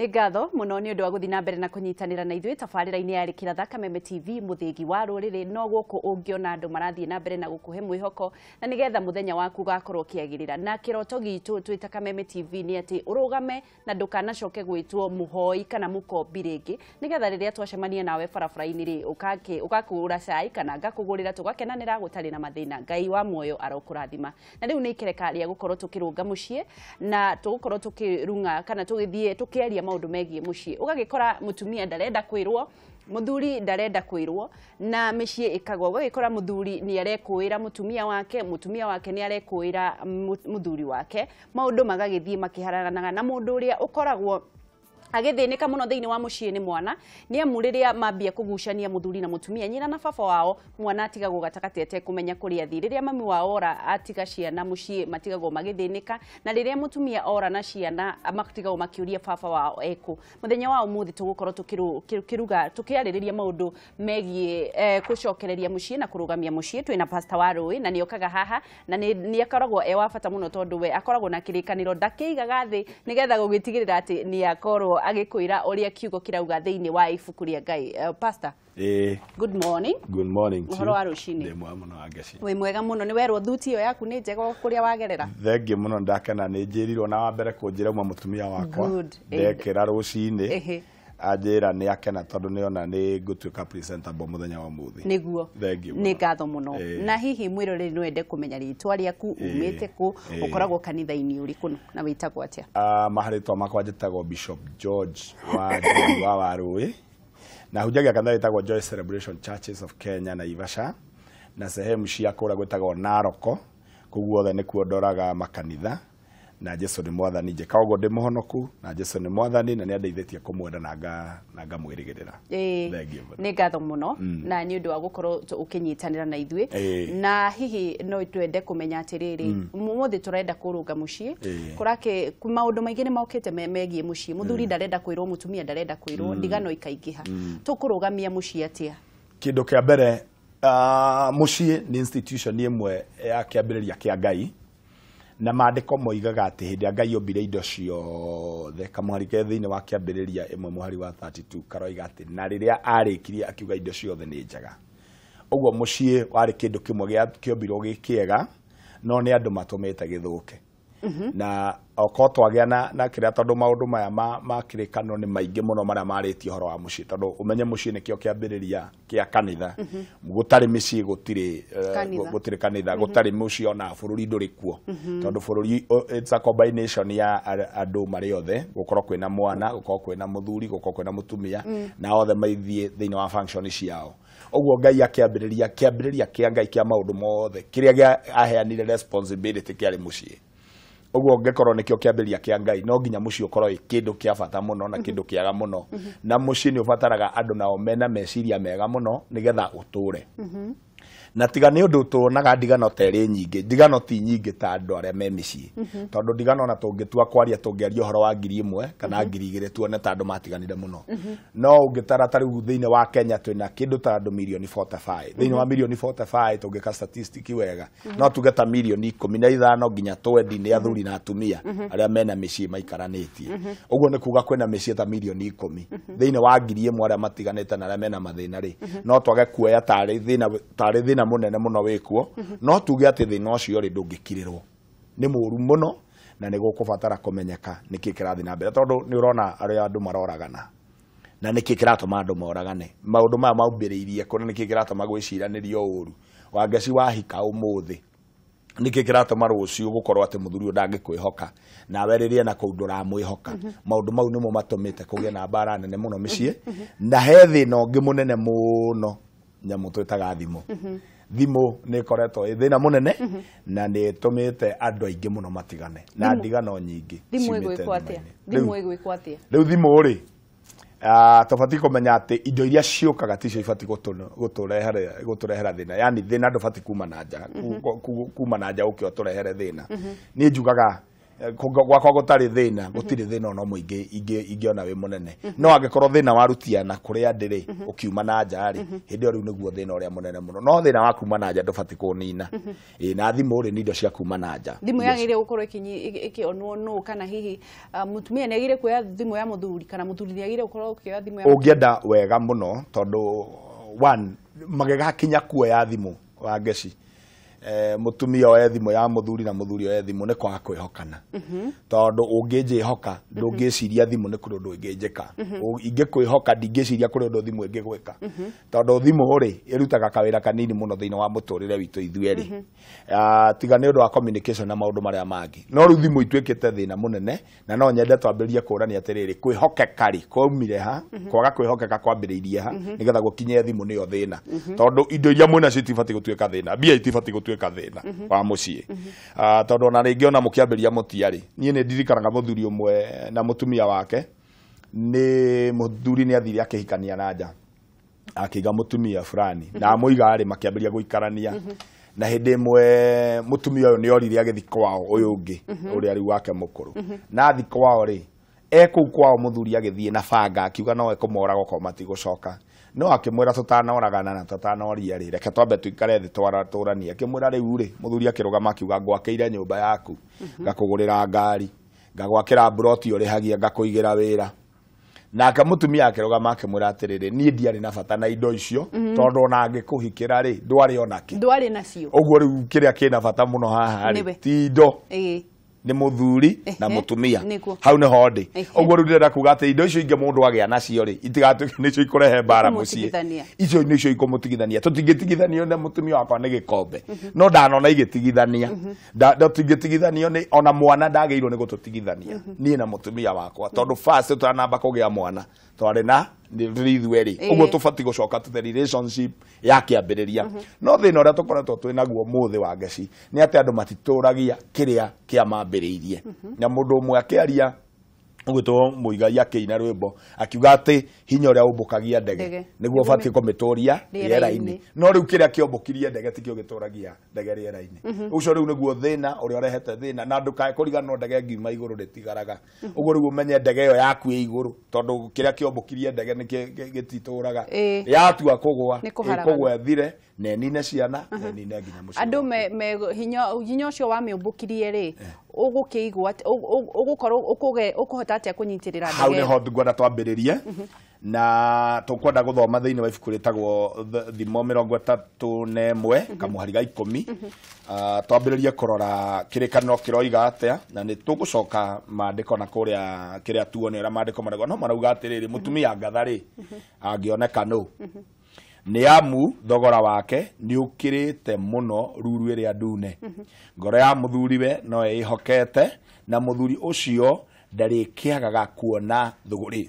Nĩ ngatho mũno nĩ ũndũ wa gũthiĩ na mbere na kũnyitanĩra na ithuĩ tabarĩra-inĩ ya Rĩkĩra Thakame TV mũthĩgi wa rũrĩrĩ. No gũkũ ũngĩona andũ marathiĩ na mbere na gũkũhe mwĩhoko na nĩgetha mũthenya waku ũgakorwo ũkĩagĩrĩra. Na kĩroto gitũ twĩ ta Kameme TV nĩ atĩ ũrũgame na ndũkanacoke gwĩtwo mũhoi kana mũkombi rĩngĩ, nĩgetha rĩrĩa twacemania nawe barabara-inĩ rĩ, ũgakũgũra cai kana ngakũgũrĩra, tũgakenanĩra gũtarĩ na mathĩna. Ngai wa muoyo arokũrathima. Na rĩu nĩ ikereka rĩa gũkorwo tũkĩrũnga mũciĩ na tũgũkorwo tũkĩrung'a kana tũgĩthiĩ tũkĩaria maũndũ megiĩ mũciĩ. Ũgagĩkora mũtumia ndarenda kwĩrwo, mũthuri ndarenda kwĩrwo, na mĩciĩ ĩkagwa. Ũgagĩkora mũthuri nĩ arekũĩra mũtumia wake, mũtumia wake nĩ arekũĩra mũthuri wake, maũndũ magagĩthiĩ makĩharaganaga. Na mũndũ ũrĩa ũkoragwo agĩthĩnĩka mũno thĩinĩ wa mũciĩ nĩ mwana, nĩ amu rĩrĩa mambia kũgucania mũthuri na mũtumia, nyina na baba wao, mwana atigagwo gatagatĩ atekũmenya kũrĩa athiĩ. Rĩrĩa mami wao ora atiga ciana mũciĩ, matigagwo magĩthĩnĩka, na rĩrĩa mũtumia ora na ciana, matigagwo makĩũria baba wao ekũ. Mũthenya wa ũmũthĩ tũgũkorwo tũkĩruga tũkĩarĩrĩria maũndũ megiĩ gũcokereria mũciĩ na kũrũgamia mũciĩ. Twĩna Pastor wa Rũĩ na nĩokaga haha na nĩ akoragwo e wa bata mũno, tondũ we akoragwo na kĩrĩkanĩro ndakĩigaga thĩ nĩgetha gũgĩtigĩrĩra atĩ nĩ akorwo agĩkwĩra ũrĩa kiugo kĩrauga thĩinĩ wa ibuku rĩa Ngai. Pastor, good morning. Good morning to Ũhoro you. wa rũcinĩ? Ndĩ mwega mũno, Wangeci. Wĩ mwega mũno. Nĩ werwo thuti ĩyo yaku nĩ njega kũrĩa wagerera? Thengiũ mũno, ndakena. Nĩ njĩrirwo na wa mbere kũnjĩra uma mũtumia wakwa. Good. Ndekĩra rũcinĩ. Anjĩra nĩ akena tondũ nĩona nĩ ngũtuĩka presentable mũthenya wa ũmũthĩ. Nĩguo. Thengiũ mũno. Nĩ ngatho mũno. Na hihi mwĩroreri no ende kũmenya rĩtwa rĩaku, umĩte kũ, ũkoragwo kanitha-inĩ ũrĩkũ na wĩtagwo atĩa? Marĩtwa makwa njĩtagwo Bishop George wa Njeri wa Warũĩ, na hunjagia kanitha wĩtagwo Joy Celebration Churches of Kenya, Naivasha na sehemu cia kũrĩa gwĩtagwo Naroko. Kũu guothe nĩkuo ndoraga makanitha. Na Jesu nĩ mwathani. Njĩka ũguo ndĩ mũhonoku, na Jesu nĩ mwathani na nĩ andeithĩtie kũmwenda na ngamwĩrĩgĩrĩra. Thengiũ mũno. Nĩ ngatho mũno na nĩ ũndũ wa gũkorwo ũkĩnyitanĩra na ithuĩ. Na hihi no twende kũmenya atĩrĩrĩ, ũmũthĩ tũrenda kũrũnga mũciĩ. Kũrakĩ maũndũ maingĩ nĩ mokĩte megiĩ mũciĩ. Mũthuri ndarenda kwĩrwo, mũtumia ndarenda kwĩrwo, ndigano ikaingĩha. Tũkũrũgamia mũciĩ atĩa? Kĩndũ kĩa mbere, mũciĩ nĩ institution ĩmwe ya kĩambĩrĩria kĩa Ngai, na maandĩko moigaga atĩ hĩndĩ ĩrĩa Ngai ombire indo ciothe, kamũhari ke thĩinĩ wa Kĩambĩrĩria 1 mũhari wa 32 karoiga atĩ na rĩrĩa arĩkirie akiuga indo ciothe nĩ njega. Ũguo mũciĩ warĩ kĩndũ kĩmwe kĩombirwo gĩ kĩega, no nĩ andũ matũmĩte gĩthũke. Na okorwo twagĩa na kĩrĩa, tondũ maũndũ maya ma kĩrĩkanĩro nĩ maingĩ mũno marĩa marĩtie ũhoro wa mũciĩ, tondũ ũmenye mũciĩ nĩkĩo kĩambĩrĩria kĩa kanitha. Gũtarĩ mĩciĩ gũtirĩ Kanitha. Gũtirĩ kanitha. Gũtarĩ mũciĩ ona bũrũri ndũrĩ kuo, tondũ bũrũri it's a combination ya andũ marĩ othe, gũkorwo kwĩna mwana, gũkorwo kwĩna mũthuri, gũkorwo kwĩna mũtumia, na othe maithiĩ thĩinĩ wa function ciao. Ũguo Ngai akĩambĩrĩria, kĩambĩrĩria kĩa Ngai kĩa maũndũ mothe kĩrĩa aheanire responsibility kĩarĩ mũciĩ. Ũguo ngĩkorwo nĩkĩo kĩambĩrĩria kĩa Ngai, no nginya mũciĩ ũkorwo wĩ kĩndũ kĩa bata mũno na kĩndũ kĩega mũno. Na mũciĩ nĩ ũbataraga andũ nao mena meciria mega mũno nĩgetha ũtũre. Na tiga nĩ ũndũ tuonaga ndigano ta ĩrĩ nyingĩ, ndigano ti nyingĩ ta andũ arĩa me mĩciĩ, tondũ ndigano ona tũngĩtua kwaria, tũngĩaria ũhoro wa 1000 kana 2000, tuone ta andũ matiganire mũno. No ũngĩtara ta rĩu thĩinĩ wa Kenya twĩna kĩndũ ta andũ mirioni 45. Thĩinĩ wa mirioni 45, tũngĩka statistic wega, no tuge ta mirioni 15 nginya 20 nĩ athuri na atumia arĩa mena mĩciĩ maikaranĩtie. Ũguo nĩ kuga kwĩna mĩciĩ ta mirioni 10 thĩinĩ wa 1000 arĩa matiganĩte na arĩa mena mathĩna rĩ, no twage kuoya tarĩ thĩna mũnene mũno wĩkuo. No tuge atĩ thĩna ũcio rĩ, ndũngĩkirĩrwo, nĩ mũru mũno, na nĩ gũkũbatara kũmenyeka nĩkĩ kĩrathiĩ na mbere, tondũ nĩ ũrona arĩa andũ maroragana na nĩkĩ kĩratũma andũ moragane. Maũndũ maya maumbĩrĩirie kũ na nĩkĩ kĩratũma gwĩciranĩrio ũru? Wangeci, wahika ũmũthĩ, nĩkĩ kĩratũma rũciũ gũkorwo atĩ mũthuri ũyũ ndangĩkwĩhoka, nawe rĩrĩa na kũu ndũramwĩhoka? Maũndũ mau nĩmo matũmĩte kũgĩe na mbara nene mũno mĩciĩ. Na he thĩna ũngĩ mũnene mũno, nyamũ twĩtaga thimũ. Thimũ nĩ ĩkoretwo ĩ thĩna mũnene na nĩ ĩtũmĩte andũ aingĩ mũno matigane na ndigano nyingĩ Thimũ ciumĩte ĩgwĩkwo atĩa? thimũ-inĩ. Thimũ ĩgwĩkwo atĩa? Rĩu thimũ rĩ, tũbatiĩ kũmenya atĩ indo iria ciũkaga ticio ibatiĩ gũtũrehera thĩna. Yani thĩna ndũbatiĩ kuma na nja, kuma na nja ũke ũtũrehere thĩna. Niĩ njugaga Gwakwa gũtarĩ thĩna, gũtirĩ thĩna ona ũmwe ingĩona wĩ mũnene. No angĩkorwo thĩna warutiana kũrĩa ndĩrĩ ũkiuma na nja rĩ, hĩndĩ ĩyo rĩu nĩguo thĩna ũrĩa mũnene mũno. No thĩna wa kuma na nja ndũbatiĩ kũnina. Ĩĩ, na thimũ rĩ, nĩ indo cia kuma na nja. Thimũ yagĩrĩire gũkorwo ĩkĩonwo nũ, kana hihi mũtumia nĩ agĩrĩire kuoya thimũ ya mũthuri, kana mũthuri nĩ agĩrĩire gũkorwo ũkĩoya thimũ ya Ũngĩenda wega mũno, tondũ one magĩgakinya kuoya thimũ wa ngeci, mũtumia oe thimũ ya mũthuri na mũthuri oe thimũ, nĩ kwaga kwĩhokana. Tondũ ũngĩnjĩhoka, ndũngĩciria thimũ nĩ kũrĩ ũndũ ĩngĩnjĩka. Ingĩkwĩhoka, ndingĩciria kũrĩ ũndũ thimũ ĩngĩgwĩka, tondũ thimũ rĩ, ĩrutaga kawĩra kanini mũno thĩinĩ wa mũtũrĩre witũ ithuerĩ, tiga nĩ ũndũ wa communication na maũndũ marĩa mangĩ. No rĩu thimũ ituĩkĩte thĩna mũnene, na no nyende twambĩrĩrie kũrania atĩrĩrĩ, kwĩhokeka rĩ kwaumire ha? Kwaga kwĩhokeka kwambĩrĩirie ha, nĩgetha gũkinye thimũ nĩyo thĩna? Tondũ indo iria mwĩnacio itibatiĩ gũtuĩka thĩna, mbia itibatiĩ gũtuĩka thĩna wa mũciĩ. Tondũ ona rĩngĩ ona mũkĩambĩrĩria mũtiarĩ, niĩ nĩ ndirikanaga mũthuri ũmwe na mũtumia wake. Nĩ mũthuri nĩ athire akĩhikania na nja, akĩiga mũtumia fulani, na amũiga rĩ, makĩambĩrĩria gũikarania. Na hĩndĩ ĩmwe mũtumia ũyũ nĩ orire agĩthiĩ kwao, ũyũ ũngĩ ũrĩa rĩu wake mũkũrũ. Na athi kwao rĩ, e kũu kwao mũthuri agĩthiĩ na banga, akiuga no ekũmoraga okorwo matigũcoka. No akĩmwĩra, tũtanoragana na tũtanoria rĩ, reke twambe tũikare thĩ tũranie. Akĩmwĩra rĩu rĩ, mũthuri akĩrũgama akiuga, ngwakĩire nyũmba yaku, ngakũgũrĩra ngari, ngagwakĩra mburoti ũrĩhagia, ngakũigĩra wĩra. Nake mũtumia akĩrũgama akĩmwĩra atĩrĩrĩ, niĩ ndiarĩ na bata na indo icio, tondũ ona angĩkũhikĩra rĩ, ndwarĩ onakĩ. Ndwarĩ nacio. Ũguo rĩu kĩrĩa kĩna bata mũno haha rĩ Nĩwe. ti indo, nĩ mũthuri na mũtumia. Hau nĩho ndĩ. Ũguo rĩu ndĩrenda kuga atĩ indo icio ingĩ mũndũ agĩa nacio rĩ, itigatuĩke nĩcio ikũrehe mbara mũciĩ. Ikũmũtigithania. Icio nĩcio ikũmũtigithania. Tũtingĩtigithanio na mũtumia wakwa nĩ gĩkombe, no ndanona igĩtigithania. Tũtingĩtigithanio nĩ ona mwana, ndagĩrĩirwo nĩ gũtũtigithania niĩ na mũtumia wakwa, tondũ first tũtanamba kũgĩa mwana twarĩ na nĩ tũrĩ ithuerĩ. Ũguo tũbatiĩ gũcoka to the relationship ya kĩambĩrĩria. No thĩna ũrĩa tũkoretwo twĩ naguo mũthĩ wa ngeci nĩ atĩ andũ matitũragia kĩrĩa kĩamambĩrĩirie. Na mũndũ ũmwe akĩaria ũgwĩtwo Mũigai akĩina rwĩmbo akiuga atĩ hinya ũrĩa ũmbũkagia ndege Ndege. nĩguo ũbatiĩ kũmĩtũria rĩera-inĩ. Rĩera-inĩ. No rĩu kĩrĩa kĩombũkirie ndege tikĩo gĩtũragia ndege rĩera-inĩ. Ũcio rĩu nĩguo thĩna ũrĩa ũrehete thĩna. Na ndũkae kũriganĩrwo, ndege ĩngiuma igũrũ rĩtigaraga. Ũguo rĩu ũmenye ndege ĩyo yaku ĩ igũrũ, tondũ kĩrĩa kĩombũkirie ndege nĩ gĩtitũraga. Yatua kũgũa, Nĩ kũharagana. ĩkũgũa ĩthire na ĩnine ciana na ĩnine nginya mũciĩ Andũ waku. me hinya ũcio wamĩũmbũkirie rĩ, ũgũkĩigua ũgũkorwo ũkũhota atĩa kũnyitĩrĩra Hau ndege? nĩho ngwenda twambĩrĩrie, na tũkwenda gũthoma thĩinĩ wa ibuku rĩtagwo Thimo 31 kamũhari ga 10. Twambĩrĩrie kũrora kĩrĩkanĩro kĩroiga atĩa, na nĩ tũgũcoka maandĩko na kũrĩa kĩrĩa tuone ũrĩa maandĩko marauga. No marauga atĩrĩrĩ, mũtumia ngatha rĩ, angĩoneka nũ? Nĩ amu thogora wake nĩ ũkĩrĩte mũno ruru ĩrĩa ndune. Ngoro ya mũthuriwe no ĩĩhokete, na mũthuri ũcio ndarĩkĩagaga kuona thũgũrĩ.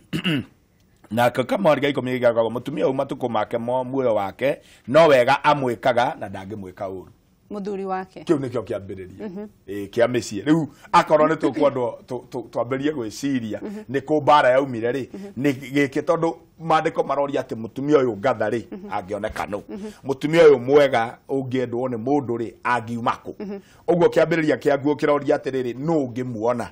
Nake kamwari ga 10 gĩgakorwo, mũtumia ũyũ matukũ make mo muoyo wake no wega amwĩkaga na ndangĩmwĩka ũru. Mũthuri wake. Kĩu nĩkĩo kĩambĩrĩria kĩa mĩciĩ. Rĩu akorwo nĩ tũkwendwo twambĩrĩrie gwĩciria nĩ kũ mbara yaumire rĩ, nĩ gĩkĩ, tondũ maandĩko maroria atĩ mũtumia ũyũ ngatha rĩ, angĩoneka nũ? Mũtumia ũyũ mwega ũngĩendwo nĩ mũndũ rĩ, angiuma kũ? Ũguo kĩambĩrĩria kĩaguo kĩroria atĩrĩrĩ, nũ ũngĩmuona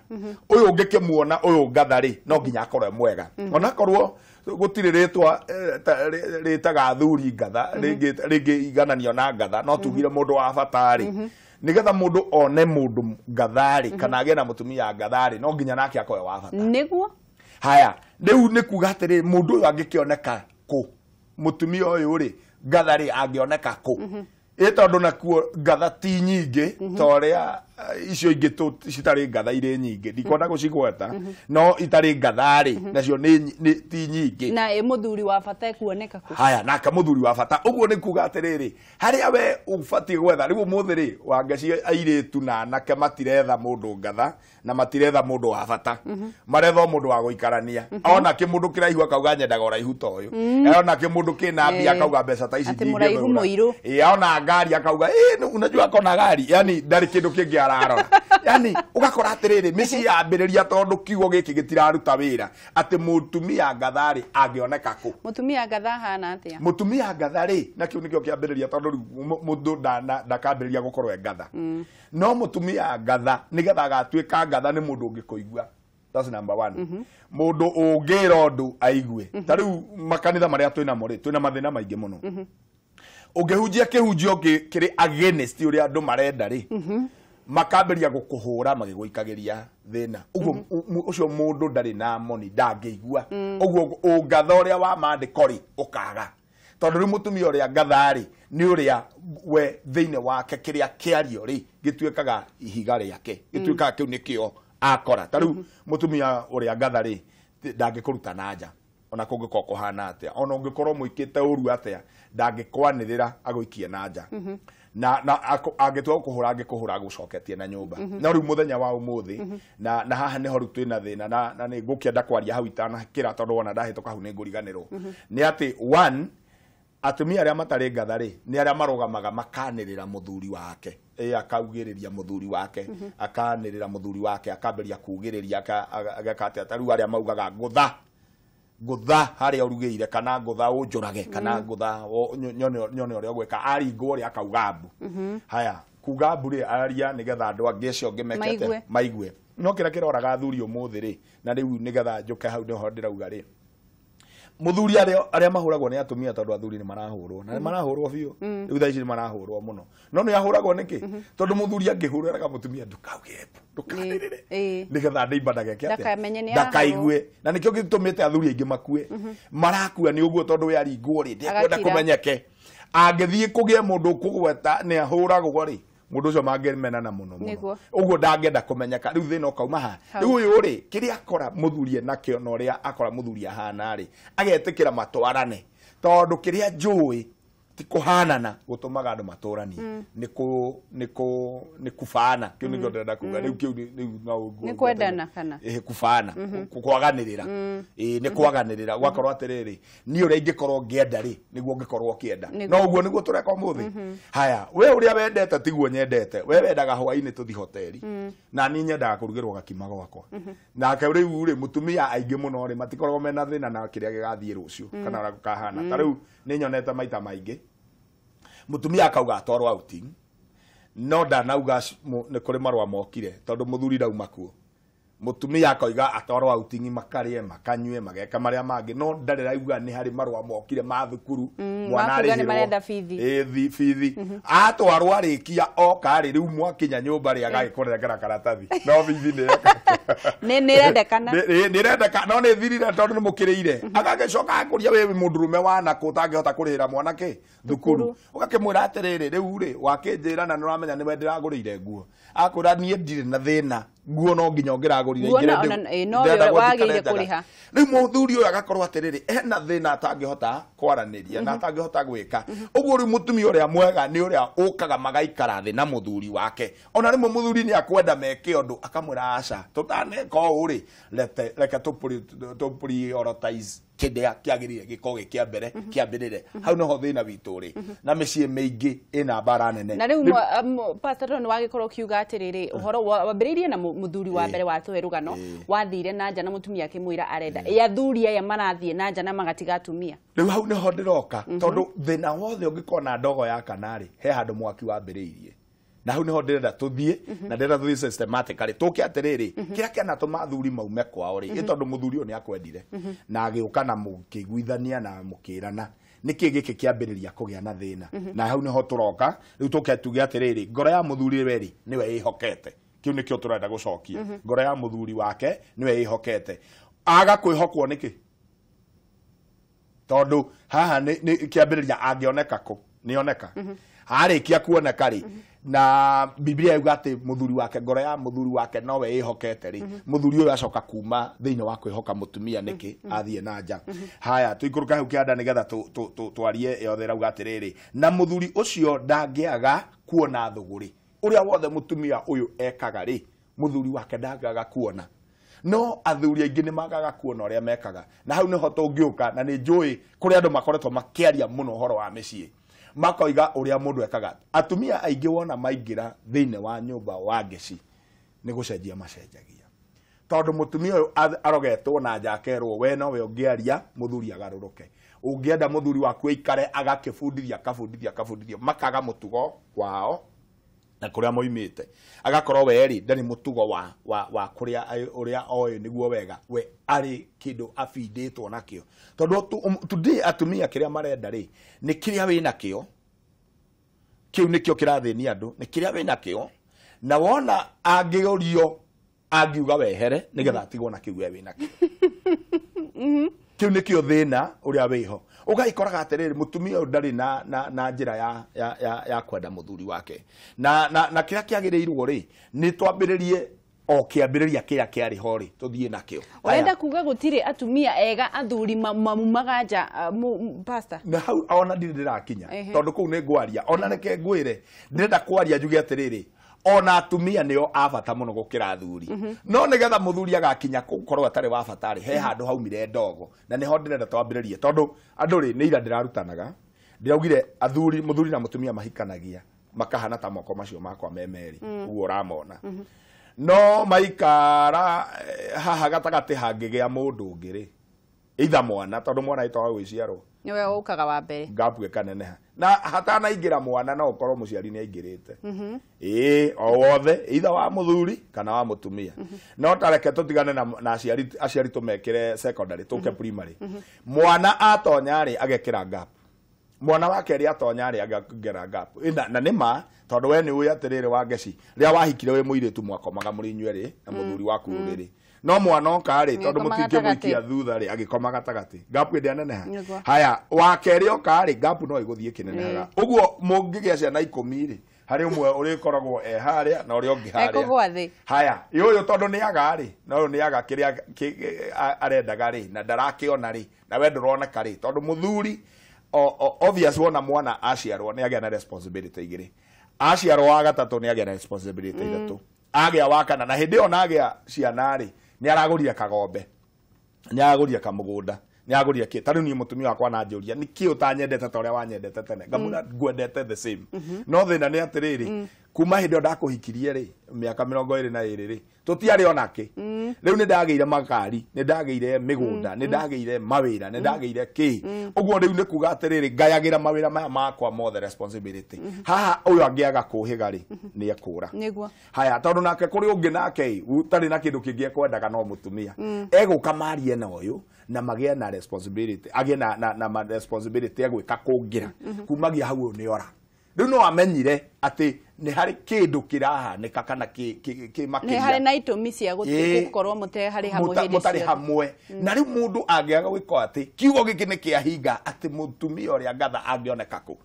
ũyũ? Ũngĩkĩmuona ũyũ ngatha rĩ, no nginya akorwo e mwega, onakorwo gũtirĩ rĩtwa rĩtaga athuri ngatha rĩngĩ igananio na ngatha. No tugire mũndũ wa bata rĩ, nigetha mũndũ one mũndũ ngatha rĩ, kana agĩe na mũtumia ngatha rĩ, no nginya nake akorwo e wa bata. Haya, rĩu nĩ kuga atĩrĩ, mũndũ ũyũ angĩkĩoneka kũ? Mũtumia ũyũ rĩ, ngatha rĩ, angĩoneka kũ? Ĩ tondũ nakuo ngatha ti nyingĩ ta ũrĩa icio ingĩ citarĩ ngatha irĩ nyingĩ, ndikwenda gũcigweta, no itarĩ ngatha rĩ, nacio ti nyingĩ. Na ĩ mũthuri wa bata ekuoneka kũ? Haya, nake mũthuri wa bata, ũguo nĩ kuga atĩrĩrĩ, harĩa we ũbatiĩ gwetha rĩu ũmũthĩ rĩ, wangeci, airĩtu na anake matiretha mũndũ ngatha na matiretha mũndũ wa bata, maretha o mũndũ wa gũikarania. Ona kĩ mũndũ kĩraihu akauga nyendaga ũraihu ta ũyũ, ona kĩ mũndũ kĩna mbia akauga mbeca ta ici Atĩ mũraihu ndingĩmĩgũra. mũirũ. Ĩ, ona ngari akauga, unajua akona gari, yani ndarĩ kĩndũ kĩngĩ ararora. Yani ũgakora atĩrĩrĩ mĩciĩ yambĩrĩria tondũ kiugo gĩkĩ gĩtiraruta wĩra atĩ mũtumia ngatha rĩ angĩoneka kũ. Mũtumia ngatha hana atĩa? Mũtumia ngatha rĩ na kĩu nĩkĩo kĩambĩrĩria tondũ rĩu mũndũ ndakambĩrĩria gũkorwo e ngatha. No mũtumia ngatha nĩgetha agatuĩka ngatha nĩ mũndũ ũngĩkũigua. That's number one. Mũndũ ũngĩra ũndũ aigue. Ta rĩu makanitha marĩa twĩnamo rĩ twĩna mathĩna maingĩ mũno. Ũngĩhunjia kĩhunjio kĩrĩ against ũrĩa andũ marenda rĩ makambĩrĩria gũkũhũra magĩgũikagĩria thĩna. Ũguo ũcio mũndũ ndarĩ na moni ndangĩigua. Ũguo ũngatha ũrĩa wa maandĩko rĩ ũkaga. Tondũ rĩu mũtumia ũrĩa ngatha rĩ nĩ ũrĩa we thĩinĩ wake kĩrĩa kĩario rĩ gĩtuĩkaga ihiga rĩake gĩtuĩkaga kĩu nĩkĩo akora. Ta rĩu mũtumia ũrĩa ngatha rĩ ndangĩkũruta na nja ona kũngĩkorwo kũhana atĩa ona ũngĩkorwo mũikĩte ũru atĩa ndangĩkwanĩrĩra agũikie na nja. Na angĩtua gũkũhũra angĩkũhũra agũcoketie na nyũmba. No rĩu mũthenya wa ũmũthĩ na haha nĩho rĩu twĩna thĩna na nĩ ngũkĩenda kwaria hau itanakĩra tondũ wona ndahĩtũka hau nĩ ngũriganĩrwo. Nĩ atĩ one atumia arĩa matarĩ ngatha rĩ nĩ arĩa marũgamaga makanĩrĩra mũthuri wake. Akaugĩrĩria mũthuri wake akanĩrĩra mũthuri wake akambĩrĩria kugĩrĩria ageka atĩa. Ta rĩu arĩa maugaga ngũtha ngũtha harĩa ũrugĩire kana ngũtha ũnjũrage kana ngũtha nyone ũrĩa ũgwĩka aringwo rĩ akauga mbu. Haya kuga mbu rĩ aria nĩgetha andũ angĩ acio angĩ mekete maigue. No kĩrĩa kĩroraga athuri ũmũthĩ rĩ na rĩu nĩgetha njũke hau nĩho ndĩrauga rĩ mũthuri arĩa mahũragwo nĩ atumia tondũ athuri nĩ marahũrwo na nĩ marahũrwo biũ rĩu thaa ici nĩ marahũrwo mũno. No nĩ ahũragwo nĩkĩ? Tondũ mũthuri angĩhũrwo mũtumia ndũkauge ndũkanĩrĩre nĩgetha ndĩimba ndageke atĩa ndakaigue. Na nĩkĩo gĩtũmĩte athuri aingĩ makue. Marakua nĩ ũguo tondũ we aringwo rĩ ndekwenda kũmenyeke. Angĩthiĩ kũgĩe mũndũ ũkũgweta nĩ ahũragwo rĩ mũndũ ũcio mangĩmenana mũno mũno. Ũguo ndangĩenda kũmenyeka. Rĩu thĩna ũkauma haha. Rĩu ũyũ rĩ kĩrĩa akora mũthuri enakĩo na ũrĩa akora mũthuri ahana rĩ agetĩkĩra matwarane tondũ kĩrĩa njũĩ ti kũhanana gũtũmaga andũ matũranie nĩ kubana. Kĩu nĩkĩo ndĩrenda kuga. Rĩu kĩu rĩu no nĩ kwendana kana kubana kwaganĩrĩra. Nĩ kwaganĩrĩra gwakorwo atĩrĩrĩ niĩ ũrĩa ingĩkorwo ngĩenda rĩ nĩguo ngĩkorwo ũkĩenda. No ũguo nĩguo tũreka ũmũthĩ. Haya we ũrĩa wendete tiguo nyendete. We wendaga hwaĩ-inĩ tũthiĩ hoteli na niĩ nyendaga kũrugĩrwo gakima gwakwa. Nake rĩu rĩ mũtumia aingĩ mũno rĩ matikoragwo mena thĩna na kĩrĩa gĩgathiĩ rũciũ kana ũrĩa gũkahana. Ta rĩu nĩ nyonete maita maingĩ mũtumia akauga atwarwo outing no ndanauga nĩ kũrĩ marũa mokire tondũ mũthuri ndauma kuo. Mũtumia akoiga atwarwo outing makarĩe makanyue mageka marĩa mangĩ no ndarĩ rauga nĩ harĩ marũa mokire ma thukuru mwana arĩhĩrwo bithi atwarwo arĩkia oka rĩ rĩu mwakinya nyũmba rĩ agagĩkũnengera karatathi no bithi nĩ nĩrendekana no nĩ thirire tondũ nĩ mũkĩrĩire. Agagĩcoka akũria wĩ mũndũrũme wanakũ ũtangĩhota kũrĩhĩra mwanake thukuru ũgakĩmwĩra atĩrĩrĩ rĩu rĩ wakĩnjĩra na nĩũramenya nĩwe ndĩragũrĩire nguo. Akwĩra niĩ ndirĩ na thĩna nguo no nginya ũngĩragũrire ingĩ. Rĩu mũthuri ũyũ agakorwo atĩrĩrĩ ena thĩna atangĩhota kwaranĩria na atangĩhota gwĩka. Ũguo rĩu mũtumia ũrĩa mwega nĩ ũrĩa ũkaga magaikara thĩ na mũthuri wake. Ona rĩmwe mũthuri nĩ akwenda meke ũndũ akamwĩra aca tũtaneka ũũ rĩ reke tũ prioritize kĩrĩa kĩagĩrĩire gĩkorwo gĩ kĩa mbere kĩambĩrĩre. Hau nĩho thĩna witũ rĩ na mĩciĩ mĩingĩ ĩna mbara nene. Na rĩu Pastor nĩ wagĩkorwo ũkiuga atĩrĩrĩ ũhoro wambĩrĩirie na mũthuri wa mbere watũhe rũgano wathire na nja na mũtumia akĩmwĩra arenda athuri aya marathiĩ na nja na magatiga atumia. Rĩu hau nĩho ndĩroka tondũ thĩna wothe ũngĩkorwo na ndogo ya kana rĩ he handũ mwaki wambĩrĩirie. Na hau nĩho ndĩrenda tũthiĩ na ndĩrenda tũthiĩ systematically tũke atĩrĩrĩ kĩrĩa kĩanatũma athuri maume kwao rĩ ĩ tondũ mũthuri ũyũ nĩ akwendire na agĩũka na mũkĩiguithania na mũkĩrana nĩkĩ gĩkĩ kĩambĩrĩria kũgĩa na thĩna. Na hau nĩho tũroka rĩu tũke tuge atĩrĩrĩ ngoro ya mũthuri we rĩ nĩwe ĩhokete. Kĩu nĩkĩo tũrenda gũcokia. Ngoro ya mũthuri wake nĩwe ĩhokete. Aga kwĩhokwo nĩkĩ? Tondũ haha nĩ kĩambĩrĩria angĩoneka kũ nĩoneka arĩkia kuoneka rĩ na Biblia yuga atĩ mũthuri wake ngoro ya mũthuri wake nowe ĩhokete rĩ mũthuri ũyũ acoka kuma thĩinĩ wa kwĩhoka mũtumia nĩkĩ athiĩ na nja. Haya tũikũrũka hau kĩanda nĩgetha twarie yothe rauga atĩrĩrĩ na mũthuri ũcio ndangĩaga kuona thũgũrĩ ũrĩa wothe mũtumia ũyũ ekaga rĩ mũthuri wake ndangĩaga kuona. No athuri aingĩ nĩ magaga kuona ũrĩa mekaga. Na hau nĩho tũngĩũka na nĩ njũĩ kũrĩ andũ makoretwo makĩaria mũno ũhoro wa mĩciĩ. Makoiga ũrĩa mũndũ ekaga. Atumia aingĩ wona maingĩra thĩinĩ wa nyũmba wa ngeci nĩ gũcenjia macenjagia. Tondũ mũtumia ũyũ arogetwo na nja akerwo we nowe ũngĩaria mũthuri agarũrũke. Ũngĩenda mũthuri waku aikare agakĩbundithia akabundithia akabundithia makaga mũtugo wao na kuria moimite agakorwo we ri ndari mutugo wa kuria uria oĩ niguo wega we ari kindu abinditwo nakio tondu today atumia kiria marenda ri ni kiria wi nakio kiu nikio kirathĩnia andu ni kiria wi nakio na wona angĩũrio angiuga wehere nigetha atigwo na kiu we wi nakio kiu nikio thina uria wiho ugagikoraga atiriri mutumia uyu ndari na njira ya kwenda muthuri wake na kiria kiagiriirwo ri ni twambiririe o kiambiriria kiria kiari ho ri tuthie nakio. Urenda kuga gutiri atumia ega athuri mamumaga nja pastor na hau ona ndiri ndirakinya tondu kuu ni ngwaria ona reke ngwire ndirenda kwaria njuge atiriri ona atumia nio a bata muno gukira athuri no nigetha muthuri agakinya gukorwo atari wa bata ri he handu haumire ndogo na niho ndirenda twambiririe tondu andu ri ni ira ndirarutanaga ndiraugire athuri muthuri na mutumia mahikanagia makahana ta moko macio makwa me meri uguo uramona no maikara haha gatagati hangigĩa mũndũ ũngĩ rĩ either mwana tondu mwana itoa gwĩciarwo niwe ũkaga wa mbere ngapu ĩkaneneha na hatanaingĩra mwana no ũkorwo mũciari nĩ aingĩrĩte ĩĩ o wothe either wa mũthuri kana wa mũtumia no tareke tũtigane na aciari tũmekĩre secondary tũke primary mwana atonya rĩ agekĩra gap mwana wa kerĩ atonya rĩ agekĩra gap na nĩ ma tondũ we nĩ ũĩ atĩrĩrĩ wa ngeci rĩrĩa wahikire wĩ mũirĩtu mwakomaga mũrĩ inyuerĩ na mũthuri waku rũrĩrĩ no mwana oka rĩ tondu mũtingĩmũikia thutha rĩ agĩkoma gatagatĩ gapu ĩndĩaneneha haya wa kerĩ oka rĩ gapu no ĩgũthiĩ ĩkĩnenehaga ũguo mũngĩgĩa ciana 10 rĩ harĩ ũmwe ũrĩkoragwo e harĩa na ũrĩa ũngĩ harĩa haya ũyũ tondũ nĩ aga rĩ na ũyũ nĩ aga kĩrĩa arendaga rĩ na ndarakĩona rĩ na we ndũroneka rĩ tondũ mũthuri obvious wona mwana aciarwo nĩ agĩa na responsibility igĩrĩ aciarwo wa gatatũ nĩ agĩa na responsibility ithatũ agĩa wa kana na hĩndĩ ĩyo na agĩa ciana rĩ ni aragũrire kagombe ni aragũrire kamũgũnda ni aragũrire kĩ ta rĩu niĩ mũtumia wakwa ananjũria nĩ kĩ ũtanyendete ta ũrĩa wanyendete tene ngamwĩra ngwendete the same no thĩna nĩ atĩrĩrĩ kuma hĩndĩ ĩyo ndakũhikirie rĩ mĩaka 22 rĩ tũtiarĩ ona kĩ rĩu nĩ ndagĩire makari nĩ ndagĩire mĩgũnda nĩ ndagĩire mawĩra nĩ ndagĩire kĩ ũguo rĩu nĩ kuga atĩrĩrĩ ngayagĩra mawĩra maya makwa mothe responsibility haha ũyũ angĩaga kũhĩga rĩ nĩ ekũra haya tondũ nake kũrĩ ũngĩ nake ũtarĩ na kĩndũ kĩngĩ ekwendaga no mũtumia egũka marie na ũyũ na magĩe na responsibility agĩe na responsibility egwĩka kũngĩra kumagia hau ũyũ nĩ ora rĩu no amenyire atĩ nĩ harĩ kĩndũ kĩrahanĩka kana kĩ makĩria nĩ harĩ na itũmi cia gũkorwo mũte harĩ hamwe hĩndĩ mũtarĩ hamwe na rĩu mũndũ angĩaga gwĩka atĩ kiugo gĩkĩ nĩ kĩahinga atĩ mũtumia ũrĩa ngatha angĩoneka kũ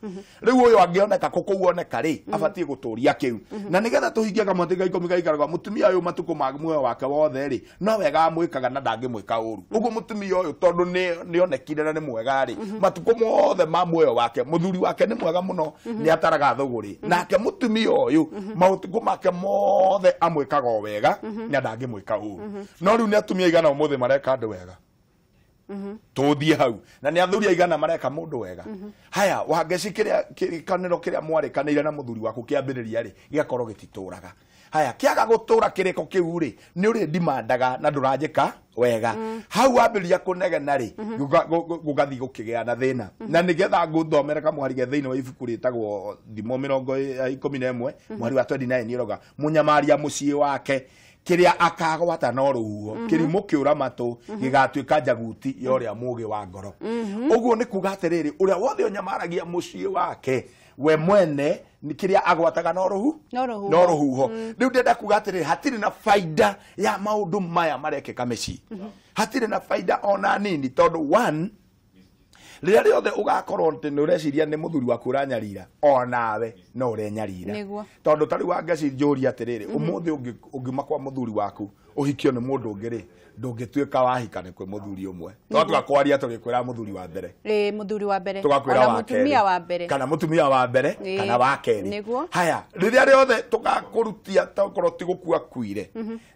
rĩu ũyũ angĩoneka kũ kũu oneka rĩ abatiĩ gũtũria kĩu na nĩgetha tũhingie kamwatĩ ga 10 gaikaraga mũtumia ũyũ matukũ ma muoyo wake wothe rĩ no wega amwĩkaga na ndangĩmwĩka ũru ũguo mũtumia ũyũ tondũ nĩ onekire na nĩ mwega rĩ matukũ mothe ma muoyo wake mũthuri wake nĩ mwega mũno nĩ ataraga thũgũrĩ nake mũtumia ũyũ maũtukũ make mothe amwĩkaga o wega na ndangĩmwĩka ũru no rĩu nĩ atumia aigana ũmũthĩ mareka andũ wega tũthiĩ hau na nĩ athuri aigana mareka mũndũ wega haya wangeci kĩrĩa kĩrĩkanĩro kĩrĩa mwarĩkanĩire na mũthuri waku kĩambĩrĩria rĩ gĩgakorwo gĩtitũraga haya kĩaga gũtũra kĩrĩko kĩu rĩ nĩ ũrĩ ndimandaga na ndũranjĩka wega hau wambĩrĩria kũnegena rĩ gũgathiĩ gũkĩgĩa na thĩna na nĩgetha ngũthomere kamũhari ge thĩinĩ wa ibuku rĩtagwo Thimo 11 mũhari wa 29 ĩroga mũnyamaria mũciĩ wake kĩrĩa akagwata no rũhuho kĩrimũ kĩũra matũ gĩgatuĩka njaguti ya ũrĩa mũũgĩ wa ngoro ũguo nĩ kuga atĩrĩrĩ ũrĩa wothe ũnyamaragia mũciĩ wake we mwene kĩrĩa agwataga no rũhu no rũhuho rĩu ndĩrenda kuga atĩrĩrĩ hatirĩ na faida ya maũndũ maya marekĩka mĩciĩ hatirĩ na faida ona nini tondũ one rĩrĩa rĩothe ũgakorwo atĩ nĩ ũreciria nĩ mũthuri waku ũranyarira onawe no ũrenyarira tondũ ta rĩu wangeci njũria atĩrĩrĩ ũmũthĩ ũngiuma kwa mũthuri waku ũhikio nĩ mũndũ ũngĩ rĩ ndũngĩtuĩka wahika nĩ kwĩ mũthuri ũmwe twatua kwaria tũrĩkwĩra mũthuri wa mbere mũthuri wa mbere tũgakwĩra wa mũtumia wa mbere kana mũtumia wa mbere kana wa kerĩ haya rĩrĩa rĩothe tũgakũrutia tokorwo ti gũkua kuire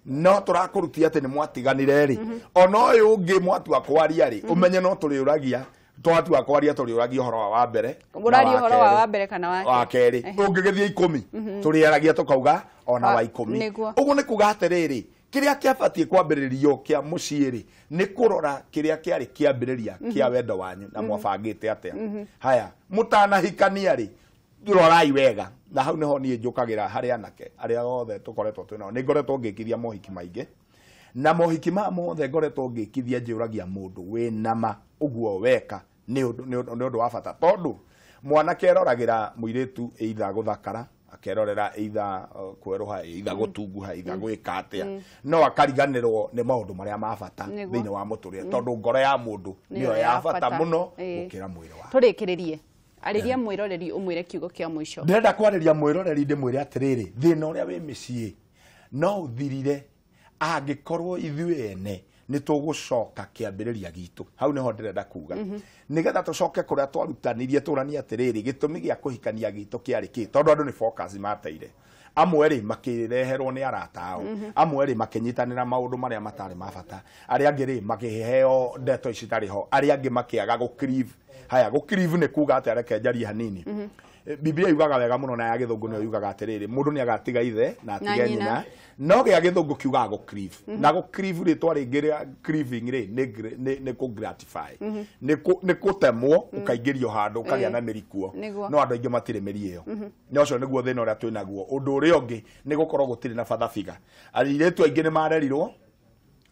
no tũrakũrutia atĩ nĩ mwatiganire rĩ ona ũyũ ũngĩ mwatua kwaria rĩ ũmenye no tũrĩũragia Twatua kwaria tũrĩũragia ũhoro wa mbere. Ũraria ũhoro wa mbere kana wa kerĩ. Tũngĩgĩthiĩ 10 tũrĩaragia tũkauga ona wa 10. Ũguo nĩ kuga atĩrĩrĩ, kĩrĩa kĩabatiĩ kwambĩrĩrio kĩa mũciĩ rĩ nĩ kũrora kĩrĩa kĩarĩ kĩambĩrĩria kĩa wendo wanyu na mwabangĩte atĩa. Haya, mũtanahikania rĩ rorai wega, na hau niho niĩ njũkagĩra harĩ anake arĩa othe tũkoretwo twĩ nao. Nĩ ngoretwo ngĩkithia mohiki maingĩ, na mohiki ma mothe ngoretwo ngĩkithia njĩũragia mũndũ wĩna ma ũguo weka nĩ ũndũ wa bata, tondũ mwanake eroragĩra mũirĩtu either gũthakara, akerorera either kwerũha, either gũtunguha, either gwĩka atĩa, no akariganĩrwo nĩ maũndũ marĩa ma bata thĩinĩ wa mũtũrĩre, tondũ ngoro ya mũndũ nĩyo ya bata mũno gũkĩra mwĩrĩ wake. Tũrĩkĩrĩrie, arĩria mwĩroreri ũmwĩre kiugo kĩa mũico. Ndĩrenda kwarĩria mwĩroreri ndĩmwĩre atĩrĩrĩ, thĩna ũrĩa wĩ mĩciĩ no ũthirire angĩkorwo ithuĩ ene nĩ tũgũcoka kĩambĩrĩria gitũ. Hau nĩho ndĩrenda kuga, nĩgetha tũcoke kũrĩa twarutanirie tũranie atĩrĩrĩ, gĩtũmi gĩa kũhikania gitũ kĩarĩ kĩ, tondũ andũ nĩ focus mateire. Amwe rĩ makĩreherwo nĩ arata ao, amwe rĩ makĩnyitanĩra maũndũ marĩa matarĩ ma bata, arĩa angĩ rĩ makĩheo ndeto ici citarĩ ho, arĩa angĩ makĩaga gũ-cleave. Haya, gũ-cleave nĩ kuga atĩ, reke njarie hanini. Biblia yugaga wega mũno, na ya gĩthũngũ nĩyo yugaga atĩrĩrĩ, mũndũ nĩ agatiga ithe na atige nyina, no gĩa gĩthũngũ kiugaga gũ-cleave. Na gũ-cleave rĩtwa rĩngĩ rĩa cleaving rĩ nĩ kũ-gratify, nĩ kũtemwo ũkaingĩrio handũ ũkagĩa na mĩri kuo, no andũ aingĩ matirĩ mĩri ĩyo. Na ũcio nĩguo thĩna ũrĩa twĩ naguo. Ũndũ ũrĩa ũngĩ nĩ gũkorwo gũtirĩ na father figure. Airĩtu aingĩ nĩ marerirwo,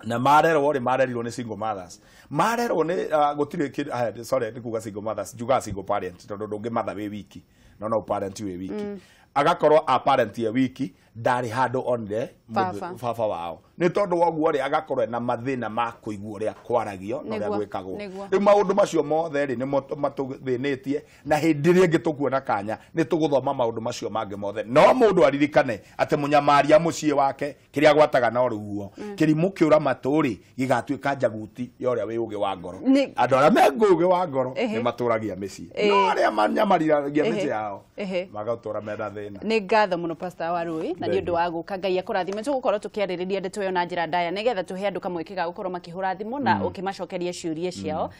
na marerwo rĩ marerirwo nĩ single mothers, marerwo nĩ gũtirĩ, sorry nĩ kuga single mothers, njugaga single parent, tondũ ndũngĩmatha wĩ wiki, no parent wĩ wiki. Agakorwo a parent ye wiki, ndarĩ handũ onire baba wao, nĩ tondũ wa ũguo rĩ agakorwo na mathĩna ma kũigua ũrĩa kwaragio na ũrĩa gwĩkagwo. Rĩu maũndũ macio mothe rĩ nĩmo matũthĩnĩtie, na hĩndĩ ĩrĩa ĩngĩ tũkuona kanya nĩ tũgũthoma maũndũ macio mangĩ mothe. No mũndũ aririkane atĩ mũnyamaria mũciĩ wake kĩrĩa agwataga no rũhuho, kĩrimũ kĩũra matũ rĩ gĩgatuĩka njaguti ya ũrĩa wĩ ũgĩ wa ngoro. Andũ arĩa me ũgĩ wa ngoro nĩ matũragia mĩciĩ, no arĩa manyamariragia mĩciĩ yao magatũra mena thĩna. Nĩ ngatho mũno Pastor Warui na nĩ ũndũ wa gũka. Ngai akũrathime. Tũgũkorwo tũkĩarĩrĩria ndeto ĩyo na njĩra ndaya nĩgetha tũhe andũ kamweke ga gũkorwo makĩhũra thimũ na ũkĩmacokeria ciũria ciao.